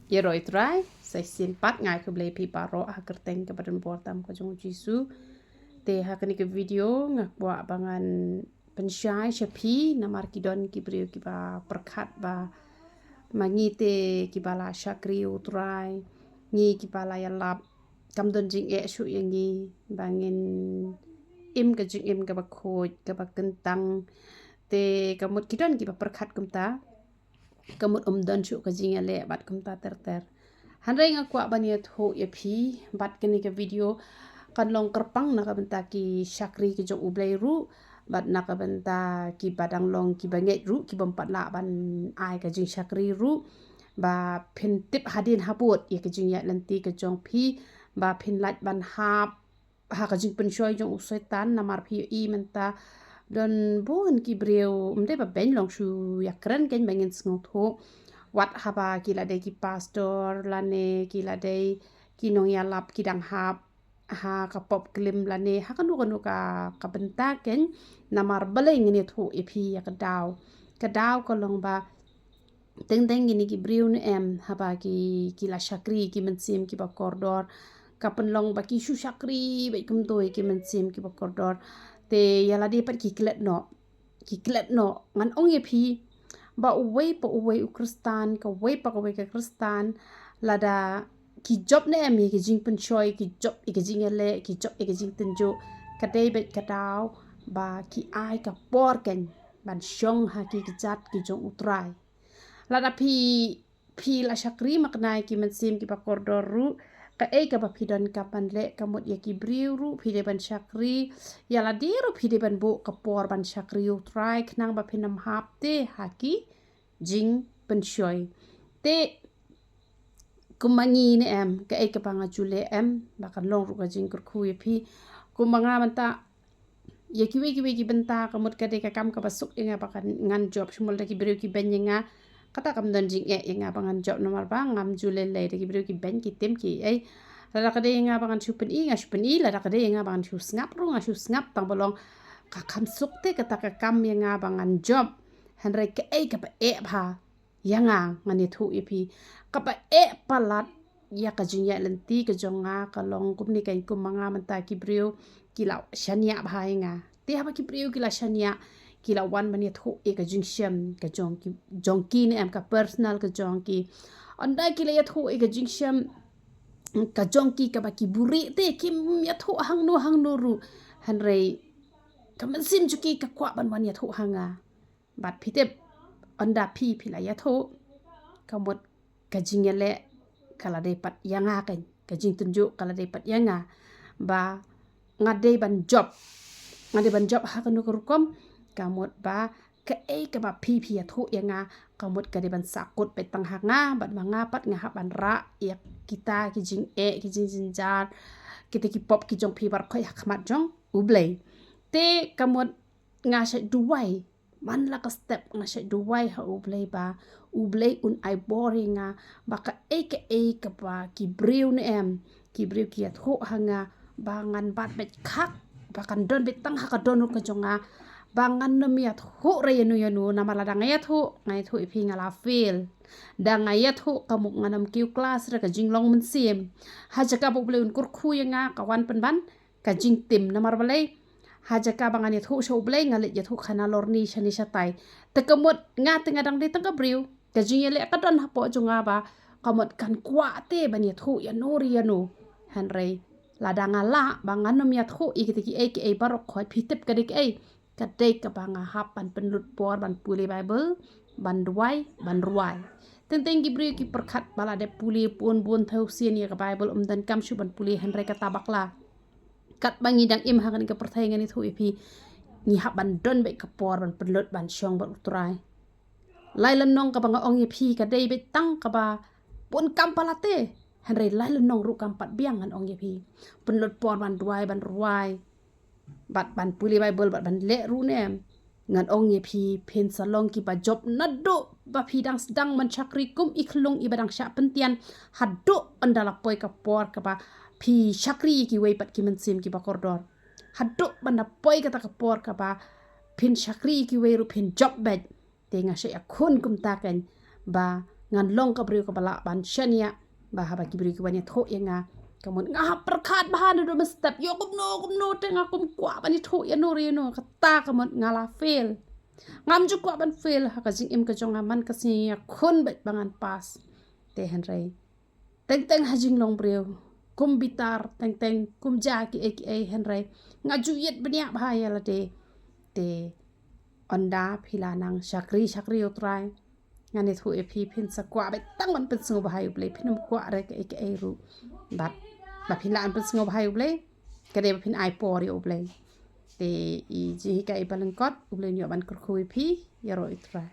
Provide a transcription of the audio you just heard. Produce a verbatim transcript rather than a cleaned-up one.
Ïaroh ïa u Trai, sa shisien pat nga ai khublei ïa phi baroh ha ka kyrteng kaba donbor tam ka jong u Jisu. Te ha kane ka video nga kwah ba ngan pynshai sha phi namar ki don ki briew kiba pyrkhat ba ma ngi te kiba la shakri ïa u Trai, ngi kiba la ïalap, kam don jingeh shuh ïa ngi ba ngin im ka jingim kaba khuid kaba kyntang. Te ka mut ki don kiba pyrkhat kumta, ka mut ym don shuh ka jingïaleh bad kumta ter ter. Hynrei nga kwah ban ïathuh ïa phi bad kane ka video kan long kyrpang na ka bynta ki shakri ki jong U Blei ruh bad na ka bynta kiba dang long kiba ngeit ruh, kibym pat lah ban ai ka jingshakri ruh, ba phin tip hadien habud ïa ka jingïaid lynti ka jong phi, ba phin lah ban hap ha ka jingpynshoi jong u Soitan. Namar phi ïohi mynta don bun ki briew, ym dei ba beiñ, long shu ïakren kein ba ngin sngewthuh. Wat haba ki la dei ki pastor lane ki la dei ki nongïalap ki dang hap ha ka pop klim lane ha kano kano ka, ka bynta kein. Namar balei ngin ïathuh ïa phi ïa ka daw. Ka daw ka long ba teng teng kine ki briew ne em, haba ki, ki la shakri ki mynsiem kiba kordor, ka pynlong ba ki shu shakri bad kumto ïa ki mynsiem kiba kordor. Te ïa lade pat ki klet noh, ki klet noh. Ngan ong ïa phi ba uwei pa uwei u Khristan, kawei pa kawei ka Khristan, lada ki jop ne em ïa ka jingpynshoi, ki jop ïa ka jingïaleh, ki jop ïa ka jingtynjuh, ka dei bad ka daw ba ki ai ka por kein ban shong ha ki kjat ki jong u Trai. Lada phi, phi la shakri makna ïa ki mynsiem kiba kordor ruh, kaei kaba phi donkam ban leh? Ka mut ïa ki briew ruh phi dei ban shakri, ïa lade ruh phi dei ban buh ka por ban shakri ïa u Trai khnang ba phin ym hap te ha ki jingpynshoi. Te kumba ngi ne em, kaei kaba nga ju leh em, ba kan long ruh ka jingkyrkhu ïa phi. Kumba nga mynta, ïa kiwei kiwei ki bynta ka mut ka dei ka kam kaba suk ïa nga ba kan, ngan jop. Shu mut lada ki briew ki beiñ ïa nga, kata kam don jingeh ïa nga ba ngan jop namar ba ngam ju lei lei. Da ki briew ki beiñ ki tim ki ei, lada ka dei ïa nga ba ngan shu pyni, nga shu pyni. Lada ka dei ïa nga ba ngan shu sngap ruh, nga shu sngap, tang ba long ka kham suk te kata ka kam ïa nga ba ngan jop. Hynrei kaei kaba eh bha ïa nga, ngan ïathuh ïa phi, kaba eh palat ïa ka jingïaid lynti ka jong nga ka long kumne kein. Kumba nga mynta, ki briew ki la shaniah bha ïa nga. Te haba ki briew ki la shaniah, ki la wan ban ïathuh ïa ka jingshem ka jong ki, jong ki ne em, ka personal ka jong ki. Ynda ki la ïathuh ïa ka jingshem ka jong ki kaba ki buhrieh, te kim ïathuh hangno hangno ruh. Hynrei ka mynsiem jong ki ka kwah ban wan ïathuh ha nga. Bad phi tip, ynda phi, phi la ïathuh, ka mut ka jingïaleh ka la dei pat ïa nga kein, ka jingtynjuh ka la dei pat ïa nga. Ba nga dei ban jop, nga dei ban jop ha kano ka rukom, ka mut ba kaei kaba phi, phi ïathuh ïa nga, ka mut ka dei ban sahkut beit tang ha nga, bad ma nga pat nga hap ban rah ïa kita ki jingeh, ki jingjynjar, kita ki pop ki jong phi baroh khoit ha khmat jong U Blei. Te ka mut nga shait duwai, man la ka step nga shait duwai ha U Blei ba U Blei un ai bor ïa nga, ba kaei kaei kaba ki briew ne em, ki briew ki ïathuh ha nga, ba ngan bat beit khak, ba kan don beit tang ha ka dohnud ka jong nga, ba ngan ym ïathuh re ïano ïano. Namar lada nga ïathuh, nga ïathuh ïa phi, nga la fail. Da nga ïathuh, ka mut ngan ym kiew klas re ka jinglong mynsiem. Ha jaka ba U Blei un kyrkhu ïa nga, ka wan pynban ka jingtim. Namar balei? Ha jaka ba ngan ïathuh sha U Blei, nga leit ïathuh khana lorni shane shatai. Te ka mut nga te nga dang dei tang ka briew, ka jingïaleh ka don hapoh jong nga, ba ka mut kan kwah te ban ïathuh ïano re ïano. Hynrei lada nga lah ba ngan ym ïathuh ïa kita kiei kiei baroh khoit, phi tip ka dei kaei? Ka dei kaba nga hap ban pynlut por ban pule Baibl, ban duwai, ban rwai. Teng teng ki briew ki pyrkhat ba la dep pule bun bun thew sien ïa ka Baibl, ym donkam shuh ban pule. Hynrei kata bakla, katba ngi dang im ha kane ka pyrthei, ngan ïathuh ïa phi, ngi hap ban don beit ka por ban pynlut ban shong bad U Trai. Lai lynnong kaba nga ong ïa phi ka dei beit tang kaba bun kam palat te. Hynrei lai lynnong ruh kam pat biang, ngan ong ïa phi. Pynlut por ban duwai, ban rwai, bad ban pule Baibl, bad ban leh ruh ne em. Ngan ong ïa phi, phin sa long kiba jop naduh ba phi dang sdang ban shakri kum i khyllung iba dang shah pyntian, haduh ynda la poi ka por kaba phi shakri ïa kiwei pat ki mynsiem kiba kordor. Haduh ban da poi kata ka por kaba phin shakri ïa kiwei ruh phin jop beit. Te nga shait ïakhun kumta kein ba Ngan long ka briew kaba lah ban shaniah ba haba ki briew ki wan ïathuh ïa nga, ka mut nga hap pyrkhat bha naduh mynstep, ïoh kumno kumno te nga kum kwah ban ïathuh ïa no re ïa no, kata ka mut nga la fail. Ngam ju kwah ban fail ha ka jingim ka jong nga man ka sngi ïa khun bad ba ngan pass. Te hynrei teng teng ha jinglong briew, kum bitar, teng teng kum ja kiei kiei, hynrei nga ju ïit bniah bha ïa lade. Te ynda phi la nang shakri shakri U Trai, ngan ïathuh ïa phi, phin sa kwah beit tang ban pynsngewbha ïa U Blei, phin ym kwah re kaei kaei ruh. Bad ba phin lah ban pynsngewbha ïa U Blei, ka dei ba phin ai por ïa U Blei. Te i jinghikai ba lyngkot, U Blei un ïoh ban kyrkhu ïa phi. Ïaroh U Trai.